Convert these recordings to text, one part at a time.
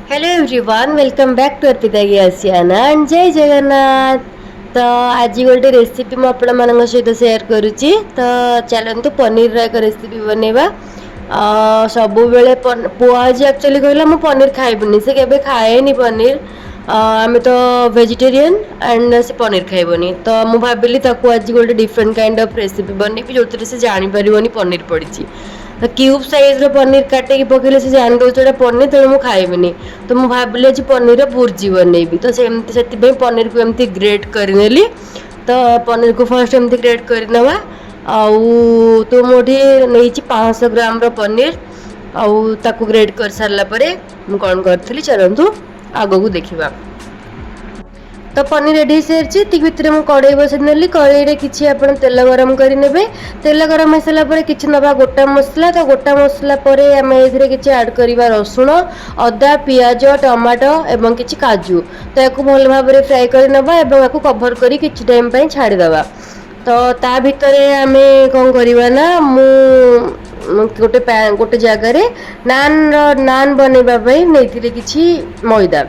Hello everyone, welcome back to Arpita Asiana and Jay Jagannath. ତ ଆଜି ଗୋଟେ recipe ମୁଁ ଆପଣମାନଙ୍କ ସହିତ ସେୟାର କରୁଛି। ତ ଚାଲନ୍ତୁ, ପନିରର ଏକ ରେସିପି ବନେଇବା। ସବୁବେଳେ ପୁଅ ଆଜି ଆକ୍ଚୁଆଲି କହିଲା, ମୁଁ ପନିର ଖାଇବିନି। ସେ କେବେ ଖାଏନି ପନିର। ଆମେ ତ ଭେଜିଟେରିଆନ୍ ଆଣ୍ଡ ସେ ପନିର ଖାଇବନି। ତ ମୁଁ ଭାବିଲି ତାକୁ ଆଜି ଗୋଟେ ଡିଫରେଣ୍ଟ କାଇଣ୍ଡ ଅଫ୍ ରେସିପି ବନେଇବି, ଯେଉଁଥିରେ ସେ ଜାଣିପାରିବନି ପନିର ପଡ଼ିଛି। ତ କ୍ୟୁବ୍ ସାଇଜ୍ର ପନିର କାଟିକି ପକେଇଲେ ସେ ଜାଣିଦେଉଛି ଏଇଟା ପନିର, ତେଣୁ ମୁଁ ଖାଇବିନି। ତ ମୁଁ ଭାବିଲି ଆଜି ପନିରର ଭୁର୍ଜି ବନେଇବି। ତ ସେମିତି ସେଥିପାଇଁ ପନିରକୁ ଏମିତି ଗ୍ରେଟ୍ କରିନେଲି। ତ ପନିରକୁ ଫାର୍ଷ୍ଟ ଏମିତି ଗ୍ରେଟ୍ କରିନେବା। ଆଉ ତ ମୁଁ ଏଠି ନେଇଛି 500 ଗ୍ରାମର ପନିର। ଆଉ ତାକୁ ଗ୍ରେଟ୍ କରିସାରିଲା ପରେ ମୁଁ କ'ଣ କରିଥିଲି, ଚାଲନ୍ତୁ ଆଗକୁ ଦେଖିବା। ତ ପନିର ରେଡ଼ି ହେଇସାରିଛି। ଏତିକି ଭିତରେ ମୁଁ କଡ଼େଇ ବସେଇ ନେଲି। କଡ଼େଇରେ କିଛି ଆପଣ ତେଲ ଗରମ କରିନେବେ। ତେଲ ଗରମ ହେଇସାରିଲା ପରେ କିଛି ନେବା ଗୋଟା ମସଲା। ତ ଗୋଟା ମସଲା ପରେ ଆମେ ଏଥିରେ କିଛି ଆଡ଼୍ କରିବା ରସୁଣ, ଅଦା, ପିଆଜ, ଟମାଟୋ ଏବଂ କିଛି କାଜୁ। ତ ୟାକୁ ଭଲ ଭାବରେ ଫ୍ରାଏ କରିନେବା ଏବଂ ୟାକୁ କଭର୍ କରି କିଛି ଟାଇମ୍ ପାଇଁ ଛାଡ଼ିଦେବା। ତ ତା ଭିତରେ ଆମେ କ'ଣ କରିବା ନା, ମୁଁ ଗୋଟେ ଜାଗାରେ ନାନ୍ ବନେଇବା ପାଇଁ ନେଇଥିଲି କିଛି ମଇଦା।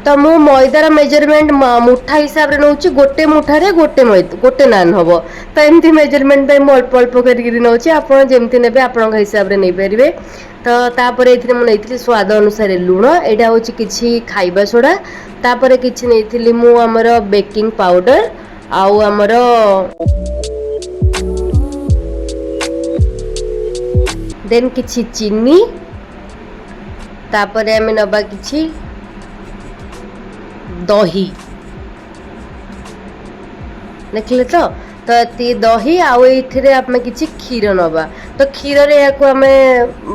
ତ ମୁଁ ମଇଦାର ମେଜରମେଣ୍ଟ ମୁଠା ହିସାବରେ ନେଉଛି। ଗୋଟେ ମୁଠାରେ ଗୋଟେ ମଇଦା, ଗୋଟେ ନାନ୍ ହେବ। ତ ଏମିତି ମେଜରମେଣ୍ଟ ପାଇଁ ମୁଁ ଅଳ୍ପ ଅଳ୍ପ କରିକିରି ନେଉଛି। ଆପଣ ଯେମିତି ନେବେ, ଆପଣଙ୍କ ହିସାବରେ ନେଇପାରିବେ। ତ ତାପରେ ଏଥିରେ ମୁଁ ନେଇଥିଲି ସ୍ୱାଦ ଅନୁସାରେ ଲୁଣ। ଏଇଟା ହେଉଛି କିଛି ଖାଇବା ସୋଡ଼ା। ତାପରେ କିଛି ନେଇଥିଲି ମୁଁ ଆମର ବେକିଂ ପାଉଡ଼ର ଆଉ ଆମର ଦେନ୍ କିଛି ଚିନି। ତାପରେ ଆମେ ନେବା କିଛି ଦହି। ଦେଖିଲେ ତ? ତ ଏତିକି ଦହି ଆଉ ଏଇଥିରେ ଆମେ କିଛି କ୍ଷୀର ନେବା। ତ କ୍ଷୀରରେ ଏହାକୁ ଆମେ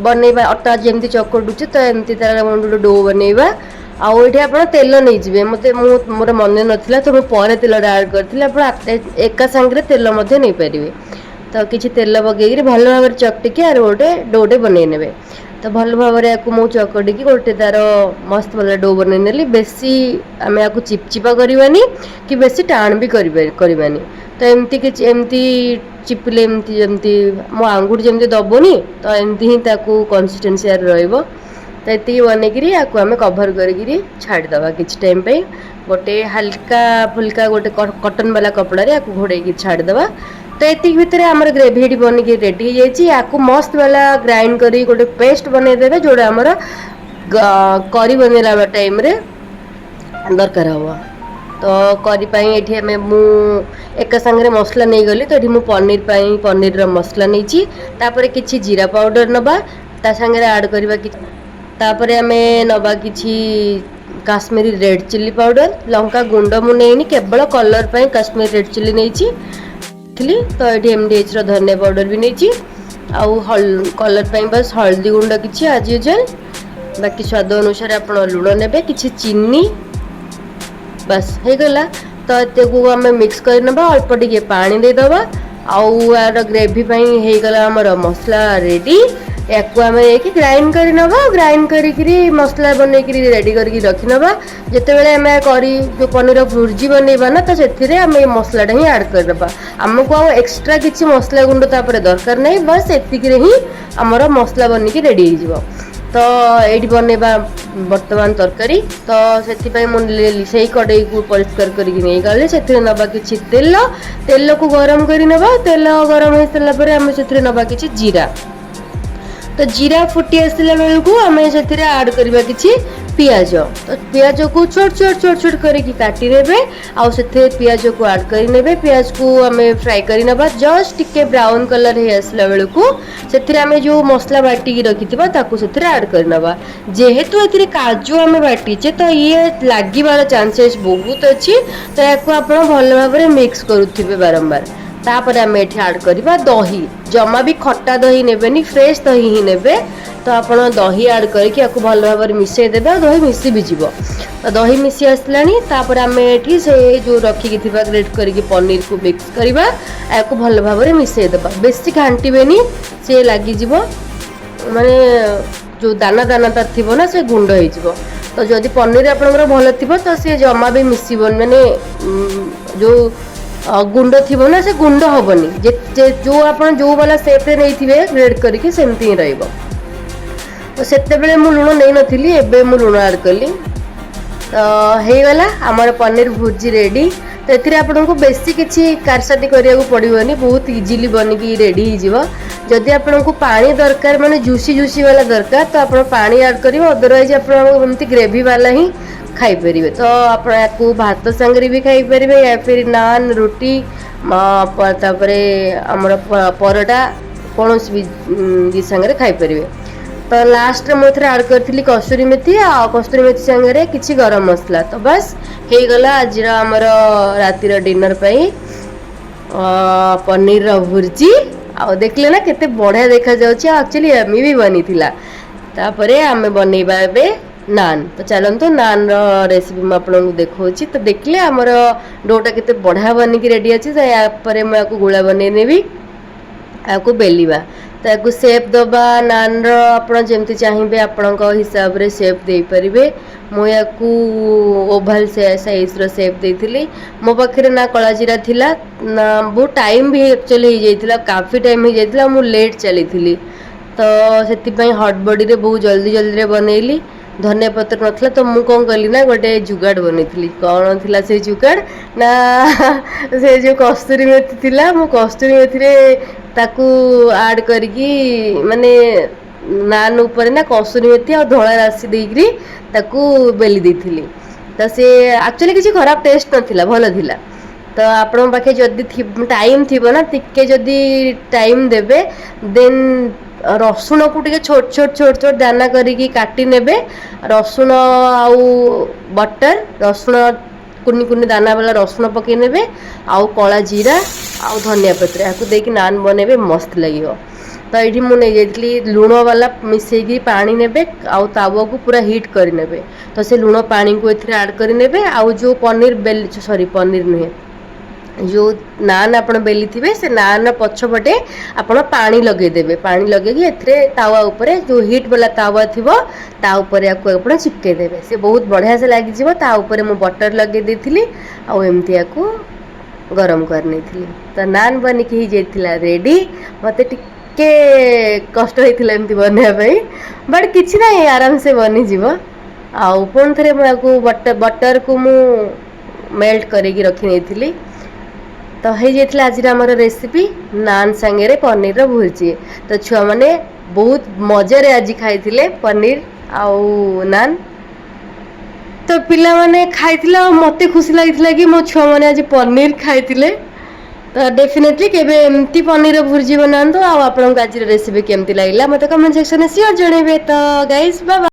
ବନେଇବା। ଅଟା ଯେମିତି ଚକଟୁଛେ, ତ ଏମିତି ତାର ଗୋଟେ do ବନେଇବା। ଆଉ ଏଇଠି ଆପଣ ତେଲ ନେଇଯିବେ। ମୋତେ ମୁଁ ମୋର ମନେ ନଥିଲା, ତ ମୁଁ ପରେ ତେଲଟା ଆଡ଼୍ କରିଥିଲି। ଆପଣ ଏକା ସାଙ୍ଗରେ ତେଲ ମଧ୍ୟ ନେଇପାରିବେ। ତ କିଛି ତେଲ ପକେଇକିରି ଭଲ ଭାବରେ ଚକଟିକି ଆର ଗୋଟେ ଡୋଟେ ବନେଇ ନେବେ। ତ ଭଲ ଭାବରେ ୟାକୁ ମୁଁ ଚକଟିକି ଗୋଟେ ତାର ମସ୍ତ ବାଲା do ବନେଇ ନେଲି। ବେଶୀ ଆମେ ୟାକୁ ଚିପଚିପା କରିବାନି କି ବେଶୀ ଟାଣ ବି କରିବାନି। ତ ଏମିତି କିଛି ଏମିତି ଚିପିଲେ ଏମିତି ଯେମିତି ମୋ ଆଙ୍ଗୁଠି ଯେମିତି ଦବୁନି, ତ ଏମିତି ହିଁ ତାକୁ କନସିଷ୍ଟେନ୍ସି ୟାର ରହିବ। ତ ଏତିକି ବନେଇକିରି ୟାକୁ ଆମେ କଭର୍ କରିକିରି ଛାଡ଼ିଦେବା କିଛି ଟାଇମ୍ ପାଇଁ। ଗୋଟେ ହାଲକା ଫୁଲକା ଗୋଟେ କଟନ୍ ବାଲା କପଡ଼ାରେ ୟାକୁ ଘୋଡ଼େଇକି ଛାଡ଼ିଦେବା। ତ ଏତିକି ଭିତରେ ଆମର ଗ୍ରେଭି ଏଠି ବନିକି ରେଡ଼ି ହେଇଯାଇଛି। ୟାକୁ ମସ୍ତ ବାଲା ଗ୍ରାଇଣ୍ଡ କରି ଗୋଟେ ପେଷ୍ଟ ବନେଇଦେବେ, ଯେଉଁଟା ଆମର କରି ବନେଇଲା ଟାଇମ୍ରେ ଦରକାର ହେବ। ତ କରି ପାଇଁ ଏଠି ମୁଁ ଏକା ସାଙ୍ଗରେ ମସଲା ନେଇଗଲି। ତ ଏଠି ମୁଁ ପନିର ପାଇଁ ପନିରର ମସଲା ନେଇଛି। ତାପରେ କିଛି ଜିରା ପାଉଡ଼ର ନେବା, ତା ସାଙ୍ଗରେ ଆଡ଼୍ କରିବା କିଛି। ତାପରେ ଆମେ ନେବା କିଛି କାଶ୍ମୀରୀ ରେଡ଼୍ ଚିଲି ପାଉଡ଼ର। ଲଙ୍କା ଗୁଣ୍ଡ ମୁଁ ନେଇନି, କେବଳ କଲର୍ ପାଇଁ କାଶ୍ମୀରୀ ରେଡ଼୍ ଚିଲି ନେଇଛି ଥିଲି। ତ ଏଠି MDHର ଧନିଆ ପାଉଡ଼ର ବି ନେଇଛି। ଆଉ କଲର୍ ପାଇଁ ବାସ୍ ହଳଦୀ ଗୁଣ୍ଡ କିଛି ଆଜ୍ ୟୁଜୁଆଲ୍। ବାକି ସ୍ୱାଦ ଅନୁସାରେ ଆପଣ ଲୁଣ ନେବେ, କିଛି ଚିନି, ବାସ୍ ହେଇଗଲା। ତ ଏତିକୁ ଆମେ ମିକ୍ସ କରିନେବା, ଅଳ୍ପ ଟିକେ ପାଣି ଦେଇଦେବା ଆଉ ୟାର ଗ୍ରେଭି ପାଇଁ ହେଇଗଲା ଆମର ମସଲା ରେଡ଼ି। ୟାକୁ ଆମେ ନେଇକି ଗ୍ରାଇଣ୍ଡ କରିନେବା। ଗ୍ରାଇଣ୍ଡ କରିକିରି ମସଲା ବନେଇକିରି ରେଡ଼ି କରିକି ରଖିନେବା। ଯେତେବେଳେ ଆମେ କରି ଯେଉଁ ପନିର ଭୁର୍ଜି ବନେଇବା ନା, ତ ସେଥିରେ ଆମେ ଏ ମସଲାଟା ହିଁ ଆଡ଼୍ କରିଦେବା। ଆମକୁ ଆଉ ଏକ୍ସଟ୍ରା କିଛି ମସଲା ଗୁଣ୍ଡ ତାପରେ ଦରକାର ନାହିଁ। ବାସ୍, ଏତିକିରେ ହିଁ ଆମର ମସଲା ବନିକି ରେଡ଼ି ହେଇଯିବ। ତ ଏଇଠି ବନେଇବା ବର୍ତ୍ତମାନ ତରକାରୀ। ତ ସେଥିପାଇଁ ମୁଁ ସେଇ କଡ଼େଇକୁ ପରିଷ୍କାର କରିକି ନେଇଗଲି। ସେଥିରେ ନେବା କିଛି ତେଲ। ତେଲକୁ ଗରମ କରି ନେବା। ତେଲ ଗରମ ହେଇସାରିଲା ପରେ ଆମେ ସେଥିରେ ନେବା କିଛି ଜିରା। ତ ଜିରା ଫୁଟି ଆସିଲା ବେଳକୁ ଆମେ ସେଥିରେ ଆଡ଼୍ କରିବା କିଛି ପିଆଜ। ତ ପିଆଜକୁ ଛୋଟ ଛୋଟ ଛୋଟ ଛୋଟ କରିକି କାଟିନେବେ ଆଉ ସେଥିରେ ପିଆଜକୁ ଆଡ଼୍ କରିନେବେ। ପିଆଜକୁ ଆମେ ଫ୍ରାଏ କରିନେବା। ଜଷ୍ଟ ଟିକେ ବ୍ରାଉନ୍ କଲର୍ ହେଇ ଆସିଲା ବେଳକୁ ସେଥିରେ ଆମେ ଯେଉଁ ମସଲା ବାଟିକି ରଖିଥିବା, ତାକୁ ସେଥିରେ ଆଡ଼୍ କରିନେବା। ଯେହେତୁ ଏଥିରେ କାଜୁ ଆମେ ବାଟିଛେ, ତ ଇଏ ଲାଗିବାର ଚାନ୍ସେସ୍ ବହୁତ ଅଛି। ତ ୟାକୁ ଆପଣ ଭଲ ଭାବରେ ମିକ୍ସ କରୁଥିବେ ବାରମ୍ବାର। ତାପରେ ଆମେ ଏଠି ଆଡ଼୍ କରିବା ଦହି। ଜମା ବି ଖଟା ଦହି ନେବେନି, ଫ୍ରେଶ୍ ଦହି ହିଁ ନେବେ। ତ ଆପଣ ଦହି ଆଡ଼୍ କରିକି ୟାକୁ ଭଲ ଭାବରେ ମିଶାଇ ଦେବେ ଆଉ ଦହି ମିଶି ବି ଯିବ। ତ ଦହି ମିଶି ଆସିଲାଣି। ତାପରେ ଆମେ ଏଠି ସେ ଯେଉଁ ରଖିକି ଥିବା ଗ୍ରେଟ୍ କରିକି ପନିରକୁ ମିକ୍ସ କରିବା। ୟାକୁ ଭଲ ଭାବରେ ମିଶାଇ ଦେବା। ବେଶୀ ଘାଣ୍ଟିବେନି, ସିଏ ଲାଗିଯିବ। ମାନେ ଯେଉଁ ଦାନା ଦାନା ତାର ଥିବ ନା, ସେ ଗୁଣ୍ଡ ହେଇଯିବ। ତ ଯଦି ପନିର ଆପଣଙ୍କର ଭଲ ଥିବ, ତ ସିଏ ଜମା ବି ମିଶିବନି। ମାନେ ଯେଉଁ ଗୁଣ୍ଡ ଥିବ ନା, ସେ ଗୁଣ୍ଡ ହେବନି। ଯେ ଯେଉଁ ଆପଣ ଯେଉଁ ବାଲା ସେପ୍ରେ ନେଇଥିବେ ଗ୍ରେଟ୍ କରିକି, ସେମିତି ହିଁ ରହିବ। ତ ସେତେବେଳେ ମୁଁ ଲୁଣ ନେଇନଥିଲି, ଏବେ ମୁଁ ଲୁଣ ଆଡ଼୍ କଲି। ତ ହେଇଗଲା ଆମର ପନିର ଭୁର୍ଜି ରେଡ଼ି। ତ ଏଥିରେ ଆପଣଙ୍କୁ ବେଶୀ କିଛି କାରସାଦି କରିବାକୁ ପଡ଼ିବନି, ବହୁତ ଇଜିଲି ବନିକି ରେଡ଼ି ହେଇଯିବ। ଯଦି ଆପଣଙ୍କୁ ପାଣି ଦରକାର, ମାନେ ଜୁସି ଜୁସି ବାଲା ଦରକାର, ତ ଆପଣ ପାଣି ଆଡ଼୍ କରିବେ। ଅଦରୱାଇଜ୍ ଆପଣ ଏମିତି ଗ୍ରେଭି ବାଲା ହିଁ ଖାଇପାରିବେ। ତ ଆପଣ ୟାକୁ ଭାତ ସାଙ୍ଗରେ ବି ଖାଇପାରିବେ ୟା ଫିର୍ ନାନ୍, ରୁଟି, ତାପରେ ଆମର ପରଟା, କୌଣସି ବି ସାଙ୍ଗରେ ଖାଇପାରିବେ। ତ ଲାଷ୍ଟରେ ମୁଁ ଏଥିରେ ଆଡ଼୍ କରିଥିଲି କସ୍ତୁରୀ ମେଥି ଆଉ କସ୍ତୁରୀ ମେଥି ସାଙ୍ଗରେ କିଛି ଗରମ ମସଲା। ତ ବାସ୍, ହେଇଗଲା ଆଜିର ଆମର ରାତିର ଡିନର୍ ପାଇଁ ପନିରର ଭୁର୍ଜି। ଆଉ ଦେଖିଲେ ନା କେତେ ବଢ଼ିଆ ଦେଖାଯାଉଛି? ଆଉ ଆକ୍ଚୁଆଲି ୟମି ବି ବନିଥିଲା। ତାପରେ ଆମେ ବନେଇବା ଏବେ ନାନ୍। ତ ଚାଲନ୍ତୁ, ନାନ୍ର ରେସିପି ମୁଁ ଆପଣଙ୍କୁ ଦେଖାଉଛି। ତ ଦେଖିଲେ ଆମର ଡୋଟା କେତେ ବଢ଼ିଆ ବନିକି ରେଡ଼ି ଅଛି। ତ ୟା ପରେ ମୁଁ ୟାକୁ ଗୁଳା ବନେଇ ନେବି, ଏହାକୁ ବେଲିବା, ତାକୁ ସେପ୍ ଦେବା ନାନ୍ର। ଆପଣ ଯେମିତି ଚାହିଁବେ, ଆପଣଙ୍କ ହିସାବରେ ସେପ୍ ଦେଇପାରିବେ। ମୁଁ ୟାକୁ ଓଭାଲ୍ ସାଇଜ୍ର ସେପ୍ ଦେଇଥିଲି। ମୋ ପାଖରେ ନା କଳା ଜିରା ଥିଲା ନା ବହୁତ ଟାଇମ୍ ବି ଆକ୍ଚୁଆଲି ହେଇଯାଇଥିଲା, କାଫି ଟାଇମ୍ ହେଇଯାଇଥିଲା। ମୁଁ ଲେଟ୍ ଚାଲିଥିଲି, ତ ସେଥିପାଇଁ ହଡ଼ବଡ଼ିରେ ବହୁତ ଜଲ୍ଦି ଜଲ୍ଦିରେ ବନେଇଲି। ଧନିଆ ପତ୍ର ନଥିଲା, ତ ମୁଁ କ'ଣ କଲି ନା ଗୋଟେ ଯୁଗାଡ଼ ବନେଇଥିଲି। କ'ଣ ଥିଲା ସେଇ ଯୁଗାଡ଼ ନା ସେ ଯେଉଁ କସ୍ତୁରୀ ମେଥି ଥିଲା, ମୁଁ କସ୍ତୁରୀ ମେଥିରେ ତାକୁ ଆଡ଼୍ କରିକି, ମାନେ ନାନ୍ ଉପରେ ନା କସ୍ତୁରୀ ମେଥି ଆଉ ଧଳା ରାଶି ଦେଇକିରି ତାକୁ ବେଲି ଦେଇଥିଲି। ତ ସେ ଆକ୍ଚୁଆଲି କିଛି ଖରାପ ଟେଷ୍ଟ ନଥିଲା, ଭଲ ଥିଲା। ତ ଆପଣଙ୍କ ପାଖେ ଯଦି ଟାଇମ୍ ଥିବ ନା, ଟିକେ ଯଦି ଟାଇମ୍ ଦେବେ, ଦେନ୍ ରସୁଣକୁ ଟିକେ ଛୋଟ ଛୋଟ ଛୋଟ ଛୋଟ ଦାନା କରିକି କାଟି ନେବେ। ରସୁଣ ଆଉ ବଟର୍, ରସୁଣ କୁନି କୁନି ଦାନା ବାଲା ରସୁଣ ପକାଇ ନେବେ ଆଉ କଳା ଜିରା ଆଉ ଧନିଆ ପତ୍ର, ଏହାକୁ ଦେଇକି ନାନ୍ ବନେଇବେ, ମସ୍ତ ଲାଗିବ। ତ ଏଇଠି ମୁଁ ନେଇଯାଇଥିଲି ଲୁଣ ବାଲା ମିଶେଇକି ପାଣି ନେବେ ଆଉ ତାୱାକୁ ପୁରା ହିଟ୍ କରିନେବେ। ତ ସେ ଲୁଣ ପାଣିକୁ ଏଥିରେ ଆଡ଼୍ କରିନେବେ ଆଉ ଯେଉଁ ପନିର ବେଲି, ସରି, ପନିର ନୁହେଁ, ଯେଉଁ ନାନ୍ ଆପଣ ବେଲିଥିବେ, ସେ ନାନ୍ର ପଛପଟେ ଆପଣ ପାଣି ଲଗେଇଦେବେ। ପାଣି ଲଗେଇକି ଏଥିରେ ତାୱା ଉପରେ, ଯେଉଁ ହିଟ୍ ବାଲା ତାୱା ଥିବ, ତା ଉପରେ ୟାକୁ ଆପଣ ଚିପକେଇ ଦେବେ। ସେ ବହୁତ ବଢ଼ିଆ ସେ ଲାଗିଯିବ। ତା ଉପରେ ମୁଁ ବଟର୍ ଲଗେଇ ଦେଇଥିଲି ଆଉ ଏମିତି ୟାକୁ ଗରମ କରିନେଇଥିଲି। ତ ନାନ୍ ବନିକି ହେଇଯାଇଥିଲା ରେଡ଼ି। ମୋତେ ଟିକେ କଷ୍ଟ ହେଇଥିଲା ଏମିତି ବନେଇବା ପାଇଁ, ବଟ୍ କିଛି ନାହିଁ, ଆରାମସେ ବନିଯିବ। ଆଉ ପୁଣି ଥରେ ମୁଁ ୟାକୁ ବଟର୍କୁ ମୁଁ ମେଲ୍ଟ କରିକି ରଖି ନେଇଥିଲି। ତ ହେଇଯାଇଥିଲା ଆଜିର ଆମର ରେସିପି ନାନ୍ ସାଙ୍ଗରେ ପନିରର ଭୁର୍ଜି। ତ ଛୁଆମାନେ ବହୁତ ମଜାରେ ଆଜି ଖାଇଥିଲେ ପନିର ଆଉ ନାନ୍। ତ ପିଲାମାନେ ଖାଇଥିଲେ ଆଉ ମୋତେ ଖୁସି ଲାଗିଥିଲା କି ମୋ ଛୁଆମାନେ ଆଜି ପନିର ଖାଇଥିଲେ। ତ ଡେଫିନେଟଲି କେବେ ଏମିତି ପନିର ଭୁର୍ଜି ବନାନ୍ତୁ। ଆଉ ଆପଣଙ୍କୁ ଆଜିର ରେସିପି କେମିତି ଲାଗିଲା, ମୋତେ କମେଣ୍ଟ ସେକ୍ସନରେ ସିଓର ଜଣେଇବେ। ତ ଗାଇସ୍, ବାଏ।